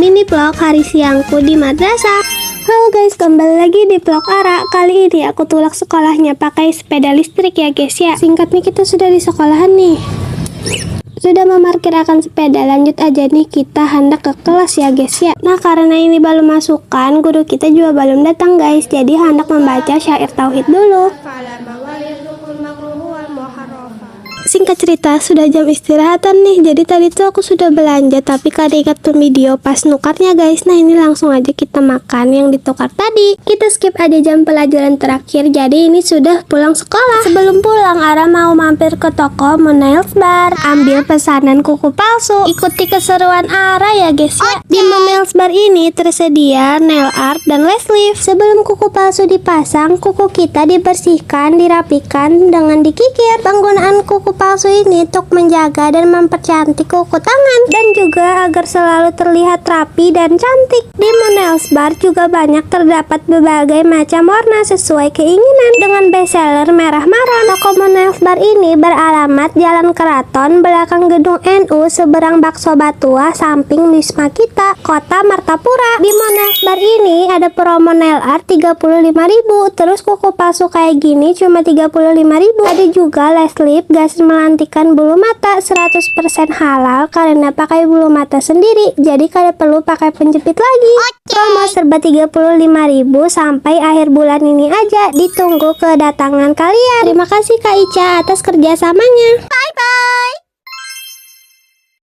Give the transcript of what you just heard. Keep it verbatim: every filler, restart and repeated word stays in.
Mini vlog hari siangku di madrasah. Halo guys, kembali lagi di vlog Ara. Kali ini aku tulak sekolahnya pakai sepeda listrik ya guys ya. Singkatnya kita sudah di sekolahan nih. Sudah memarkirakan sepeda, lanjut aja nih kita hendak ke kelas ya guys ya. Nah, karena ini belum masukan, guru kita juga belum datang guys. Jadi hendak membaca syair tauhid dulu. Singkat cerita, sudah jam istirahatan nih. Jadi tadi tuh aku sudah belanja tapi kada ingat video pas nukarnya guys. Nah, ini langsung aja kita makan yang ditukar tadi. Kita skip aja jam pelajaran terakhir. Jadi ini sudah pulang sekolah. Sebelum pulang, Ara mau mampir ke toko Monails Bar, ambil pesanan kuku palsu. Ikuti keseruan Ara ya guys ya. Di Monails Bar ini tersedia nail art dan lace lift. Sebelum kuku palsu dipasang, kuku kita dibersihkan, dirapikan dengan dikikir. Penggunaan kuku palsu ini untuk menjaga dan mempercantik kuku tangan dan juga agar selalu terlihat rapi dan cantik. Di Monails Bar juga banyak terdapat berbagai macam warna sesuai keinginan dengan best seller merah maron. Toko Monails Bar ini beralamat Jalan Keraton, belakang gedung N U, seberang Bakso Batuah, samping Wisma Kita, Kota Martapura. Di Monails Bar ini ada promo nail art tiga puluh lima ribu, terus kuku palsu kayak gini cuma tiga puluh lima ribu. Ada juga lace lift, gasan melantikan bulu mata, seratus persen halal karena pakai bulu mata sendiri, jadi kada perlu pakai penjepit lagi. Promo serba tiga puluh lima ribu sampai akhir bulan ini aja. Ditunggu kedatangan kalian. Terima kasih Kak Ica atas kerjasamanya. Bye bye.